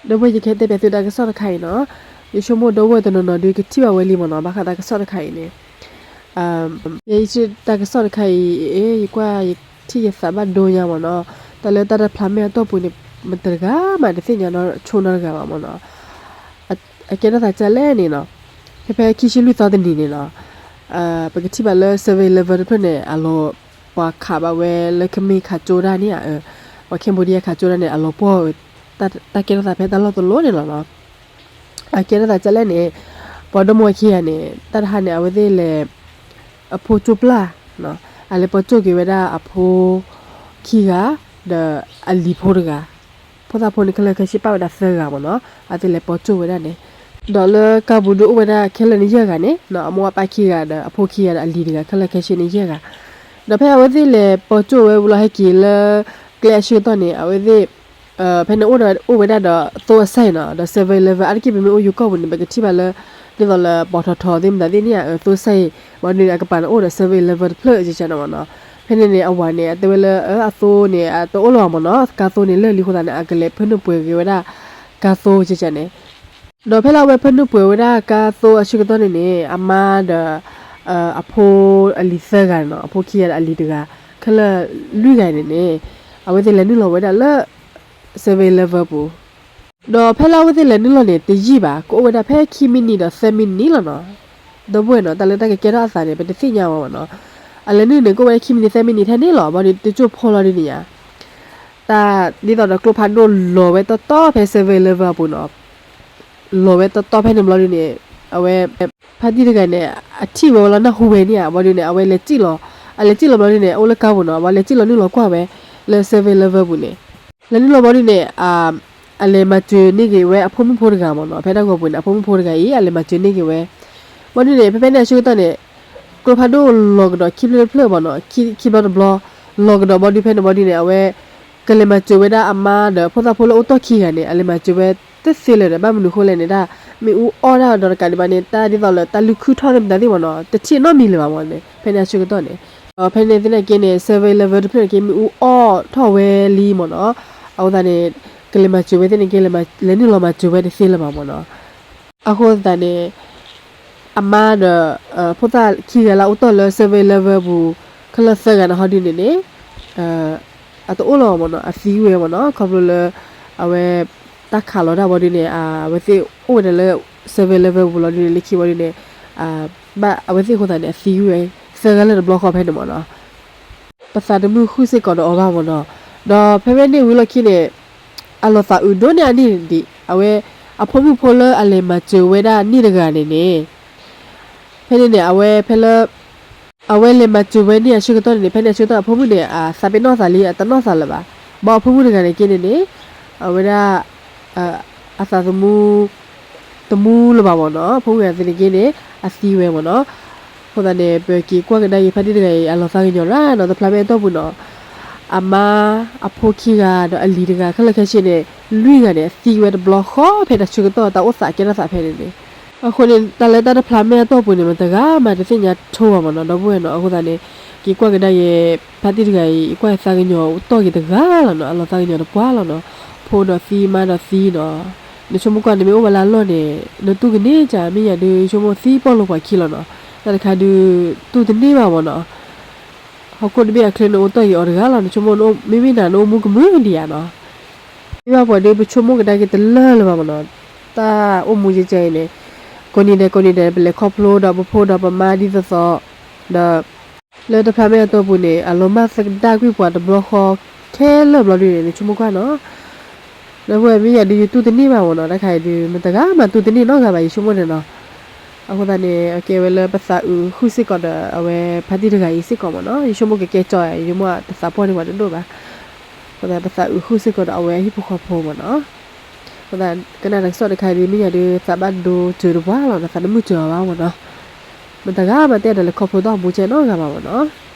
ဒီပုၢ်ဝဲၢ် ယကဟဲတဲပၠးသုတၢ်ကစီၣ်တခါအံၤနီၤ, ယဆိကမိၣ်ဒီပုၢ်ဝဲၢ်တနီၤနီၤဒုးကထံၣ်ဘၣ်ဝဲလံမ့ၢ်နီၤ, ဘၣ်ဃးတၢ်ကစီၣ်တခါအံၤန့ၣ်, ယတၢ်ကစီၣ်တခါအံၤ ယကွၢ်ယထံၣ်ယသးဘၣ်ဒိညါမ့ၢ်နီၤ, တၢ်လၢတၢ်တဖျါမဲာ်အတီၢ်ပူၤန့ၣ် မတဂၤမးတသ့ၣ်ညါနီၢ်ဆိနီတဂၤဘၣ်မ့ၢ်နီၤ, အကဲထီၣ်သးဒ်လဲၣ်န့ၣ်နီၤ, ဖဲဖဲခံဆံလွံၢ်သီတနံၤန့ၣ်နီၤ, ပကထံၣ်ဘၣ်လၢ seven eleven တဖျၢၣ်န့ၣ် အလီၤ ပှၤခးဘၣ်ဝဲလၢ ခမ့ၢ်ခးကၠိတၢ်န့ၣ်ဧါ, ပှၤ Cambodia ခးကၠိတၢ်န့ၣ် အလီၤပှီၢ်ဝဲ တၢ်ကဲထီၣ်သးဖဲတၢ်လီၢ်တလီၢ်န့ၣ်လီၤနီၤ, အကဲထီၣ်သးဒ်လဲၣ်န့ၣ်, ပှၤဒီမါဝၤခံဂၤန့ၣ် တၢ်တဟါန့ၣ် အဝဲသ့ၣ်လဲၤ အဖိကၠိပျၢ်, အလဲၤပိာ်ကၠိက့ၤဝဲဒၣ်အဖိခံဂၤ, ဒီးအလံၤဖိတဂၤ, ဖိသၣ်ဖိန့ၣ် ခဲလၢာ်ခဲဆ့ပာ်ဝဲဒၣ်သၢဂၤမ့ၢ်နီၤ, အဝဲသ့ၣ်လဲၤပိာ်ကၠိဝဲဒၣ်န့ၣ်, ဒီးလၢကါပူၤဒုးအိၣ်ဝဲဒၣ်ခဲလၢာ်န့ၣ်ယဲၢ်ဂၤန့ၣ်, အမိၢ်အပၢ်ခံဂၤဒီးအဖိခံဂၤဒီးအလံၤတဂၤ ခဲလၢာ်ခဲဆ့န့ၣ်ယဲၢ်ဂၤ, ဒီးဖဲအဝဲသ့ၣ်လဲၤပိာ်ကၠိဝဲဝံၤလီၤဟဲက့ၤလၢ ကျဲအဆၢကတီၢ်န့ၣ် အဝဲသ့ၣ် ဖဲန့ၣ်အိၣ်ဒီးအိၣ်ဝဲဒၣ်ဒီးသိအစဲနီၤ, ဒီး seven eleven အါတက့ၢ်ပမ့ၢ်အိၣ်ယိၤကီၢ်ပူၤန့ၣ် ပကထံၣ်ဘၣ်လၢ ဒ်သိးလၢပှၤထီၣ်ထီၣ်သ့ၣ်မတၤသ့ၣ်န့ၣ်ဧါ, သိအစဲ, ဘၣ်ဒုးန့ၣ် အကပၤန့ၣ်အိၣ်ဒီး seven eleven တဖျၢၣ်ကကန့ၣ်မ့ၢ်နီၤ, ဖဲန့ၣ်န့ၣ် အဝၤန့ၣ် အတဲဝဲလၢ အသိန့ၣ် အတအိၣ်လၢၤဘၣ်မ့ၢ်နီၤ, ကါသိန့ၣ်လၢာ်လံအဃိသတးန့ၣ် အကလဲၤဖၢနုာ်ပှဲၤက့ၤဝဲဒၣ် ကါသိကကန့ၣ် ဒီးဖဲလၢအဝဲဖၢနုာ်ပှဲၤဝဲဒၣ်ကါသိအဆၢကတီၢ်န့ၣ်န့ၣ် အမါဒီး အဖိအလံၤသၢဂၤန့ၣ်နီၤ, အဖိခံဂၤဒီးအလံၤတဂၤ, ခဲလၢာ်လွံၢ်ဂၤန့ၣ်န့ၣ် အဝဲသ့ၣ်လဲၤနုာ်လီၤဝဲဒၣ်လၢ seven eleven ပူၤ, ဒီးဖဲလၢအဝဲသ့ၣ်လဲၤနုာ်လီၤန့ၣ် တယံာ်ဘၣ်, ကအိၣ်ဝဲဒၣ်ဖဲခံမံးနံးဒီးသၢမံးနံးလီၤနီၤ, ဒီပုၢ်ဝဲၢ်နီၤ, တၢ်လၢတၢ်ကကဲထီၣ်အသးန့ၣ် ပတသ့ၣ်ညါဝဲမ့ၢ်နီၤ, အလဲၤနုာ်န့ၣ် ကအိၣ်ဝဲဒၣ်ခံမံးနံးသၢမံးနံးထဲန့ၣ်လီၤ, ဘၣ်ဒုးတကၠိၢ်ဖီလီၤဒုးန့ၣ်ဧါ တၢ်ဒ်သိးဒီးကျိဖးဒိၣ်လီၤဝဲတီတီဖဲ seven eleven အပူၤနီၤ, လီၤဝဲတီတီဖဲန့ၣ်ဘျီဒုးန့ၣ်, အဝဲ ဖါတံၢ်တဂၤန့ၣ် အထံၣ်ဝဲဝဲလီၤနၢ်ဟူဝဲန့ၣ်ဧါ, ဘျီဒုးန့ၣ် အဝဲလဲၤစံၣ်လီၤ, အလဲၤစံၣ်လီၤဘျီဒုးန့ၣ် အအိၣ်လၢကါပူၤနီၤ, အဝဲလဲၤစံၣ်လီၤနုာ်လီၤကွၢ်ဝဲ လၢ seven eleven ပူၤန့ၣ်, လဲၤနုာ်လီၤဘျီဒုးန့ၣ် အလဲၤမၤစၢၤန့ၢ်က့ၤဝဲအဖိမုၣ်ဖိတဂၤမ့ၢ်နီၤ, ဖဲတၢ်ဂီၤပူၤန့ၣ် အဖိမုၣ်ဖိတဂၤအံၤ အလဲၤမၤစၢၤန့ၢ်က့ၤဝဲ, ဘျီဒုးန့ၣ် ဖဲဖဲန့ၣ်အဆၢကတီၢ်န့ၣ် ကျိဖးဒိၣ်လီၤကဒီးခံဖျၢၣ်တဖျၢၣ်မ့ၢ်နီၤ, ခံဘျီတဘျီ, လီၤကဒီးဘျီဒုးဖဲန့ၣ်ဘျီဒုးန့ၣ် အဝဲ ကလဲၤမၤစၢၤဝဲဒၣ်အမါဒီးဖိသၣ်ဖိလၢအိၣ်တီၢ်ခံဂၤန့ၣ် အလဲၤမၤစၢၤဝဲတသ့လၢၤဒီး ဘၣ်မနုၤဃိလဲၣ်န့ၣ် တၢ်မ့ၣ်အူအီၣ်တၢ်ဒီးတကးဒံးဘၣ်န့ၣ် တၢ်ဒ်သိးလၢတၢ်လုၢ်ခုၣ်ထီၣ်သ့ၣ်မတၤသ့ၣ်မ့ၢ်နီၤ တထံၣ်နီတမံၤလၢၤဘၣ်မ့ၢ်န့ၣ် ဖဲန့ၣ်အဆၢကတီၢ်န့ၣ်, ဒီးဖဲန့ၣ်သနာ်က့န့ၣ် seven eleven တဖျၢၣ်န့ၣ်က့ မ့ၣ်အူအီၣ်ထီၣ်ဝဲလံမ့ၢ်နီၤ, အဃိသတးန့ၣ် ကလဲၤမၤစၢၤဝဲသ့ၣ်န့ၣ်က့ လဲၤနုာ်လီၤမၤစၢၤဝဲတသ့လၢၤဘၣ်မ့ၢ်နီၤ. အဃိသတးန့ၣ် အမါဒီး ဖိသၣ်ခံဂၤလၢအအိၣ်တီၢ်လၢ seven eleven ပူၤ ခဲလၢာ်သၢဂၤန့ၣ်ဟီဒုးန့ၣ်န့ၣ် အတအိၣ်လၢၤဘၣ်မ့ၢ်နီၤ အသံဝဲမ့ၢ်နီၤ ခီဖျိလၢ အဝဲ တၢ်ခးလီၤတၢ်ဘျီဒုးန့ၣ် အဝဲသ့ၣ်အိၣ်ဝဲဒၣ်လၢ seven eleven ပူၤလီၤဒုးန့ၣ် လၢခံဘျီဒုးန့ၣ် ဘၣ်အဝဲသ့ၣ်အဃိသတးန့ၣ် အသံဝဲ သၢဂၤလၢာ်တဘျီဃီဖဲန့ၣ်မ့ၢ်နီၤ. ပသးတမုာ်ဃုာ်စ့ၢ်ကီးဒီးအီၤဘၣ်မ့ၢ်နီၤ. ဒီးဖဲဖဲန့ၣ်ဝံၤလီၢ်ခံန့ၣ် အလီၤသးအုးဒိၣ်န့ၢ်အန့ၣ်ဒံး အဝဲ အဖိမုၣ်ဖိလၢအလဲၤမၤစၢၤဝဲဒၣ်န့ၣ်တဂၤန့ၣ်န့ၣ် ဖဲန့ၣ်န့ၣ် အဝဲဖဲလၢ အဝဲလဲၤမၤစၢၤဝဲန့ၣ်အဆၢကတီၢ်န့ၣ် ဖဲန့ၣ်အဆၢကတီၢ်အဖိမုၣ်န့ၣ် အသးပ့ၤနီၣ်သးလံ အတနီၣ်သးလၢၤဘၣ်. ဘၣ်အဖိမုၣ်တဂၤန့ၣ်က့န့ၣ်န့ၣ် အဝဲဒၣ် အသးသမူ တမူလၢၤဘၣ်မ့ၢ်နီၤ. ဖိမုၣ်ဂၤသ့ၣ်န့ၣ်က့န့ၣ် အသံဝဲမ့ၢ်နီၤ. အဃိသတးန့ၣ် ပက့ၤကွၢ်ကဒါက့ၤဖါတံၢ်တဂၤအံၤ အလီၤသးကညီၤရၣ်နီၤ တဖျါမဲာ်အတီၢ်ပူၤနီၤ. အမါ အဖိခံဂၤဒီးအလံၤတဂၤ ခဲလၢာ်ခဲဆ့န့ၣ် လွံၢ်ဂၤန့ၣ် အသံဝဲတဘျီဃီဖဲတၢ်ဆၢကတီၢ် တၢ်အိၣ်သးကဲထီၣ်သးဖဲန့ၣ်န့ၣ်. အဃိန့ၣ် တၢ်လၢတၢ်တဖျါမဲာ်အတီၢ်ပူၤန့ၣ် မတဂၤမးတသ့ၣ်ညါထိဘၣ်မ့ၢ်နီၤ ဒီပုၢ်ဝဲၢ်နီၤ. အဃိသတးန့ၣ် က့ၤကွၢ်ကဒါက့ၤ ဖါတံၢ်တဂၤအံၤ ကွၢ်သးကညီၤတီၢ်က့ၤတဂၤလီၤနီၤ အလီၤသးကညီၤတပှၢ်လီၤနီၤ. ဖိဒီးသံ မါဒီးသံနီၤ. နဆိကမိၣ်ကွၢ် နမ့ၢ်အိၣ်ဝဲလၢအလီၢ်န့ၣ် နတူၢ်ကန့ၢ်ကၢ် မ့ၢ်ယၤဒုး ယဆိကမိၣ်သံပီၣ်လိာ်ပှၤခံလီၤနီၤ. တၢ်တခါဒုး တူၢ်တန့ၢ်ဘၣ်မ့ၢ်နီၤ. ဟီၣ်ခိၣ်တဘ့ၣ်အချၢန့ၣ် အိၣ်တီၢ်က့ၤအီၤတဂၤလီၤ. နဆိကမိၣ် မ့မ့ၢ်နၤ နအိၣ်မူကမုာ်ဒံးဧါနီၤ. မ့ၢ်ဘၣ်ပှၤဒုး ပဆိကမိၣ်ကဒါက့ၤတလၢာ်လၢၤဘၣ်မ့ၢ်နီၤ. တၢ်အိၣ်မူယဲကဲအံၤန့ၣ် ကိးနံၤဒဲးကိးနံၤဒဲး ပလဲၤခီဖျိဒီးပဖိဒီးပမါဒ်သိးသိး ဒီး လၢတဖျါမဲာ်အတီၢ်ပူၤန့ၣ် အလီၤမၢ်သဒါကွံာ်ပှၤတဘျီဃီခဲလၢာ်ဘျီဒုးန့ၣ် နဆိကမိၣ်ကွၢ်နီၤ. ဒီပုၢ်ဝဲၢ် မ့ၢ်ယၤဒုး ယတူၢ်တန့ၢ်ဘၣ်မ့ၢ်နီၤ တၢ်ခါအံၤဒုး မတဂၤမးတူၢ်တန့ၢ်နီတဂၤဘၣ် ယဆိကမိၣ်န့ၣ်နီၤ. အဃိသတးန့ၣ် အကဲဝဲလၢပသးအုးဃုာ်စ့ၢ်ကီးဒီးအဝဲဖါတံၢ်တဂၤအံၤစ့ၢ်ကီးမ့ၢ်နီၤ. ယဆိကမိၣ်ကကဲကၠီယၤ ယဆိကမိၣ်တသးပှၢ်န့ၢ်ပှၤတဒိၣ်ဘၣ်. အဃိသတး ပသးအုးဃုာ်စ့ၢ်ကီးဒီးအဝဲအဟံၣ်ဖိဃီဖိမ့ၢ်နီၤ. အဃိသတး ကနၣ်တၢ်ကစီၣ်တခါအံၤဒုး မ့ၢ်ယၤဒုး သးဘၣ်ဒိစၢၤတပှၢ်လီၤနီၤ သးတမုာ်စၢၤအီၤဘၣ်မ့ၢ်နီၤ. မတဂၤမးတဲဒီးလဲၤခီဖျိတၢ်အိၣ်မူကဲနီတဂၤဘၣ်မ့ၢ်နီၤ.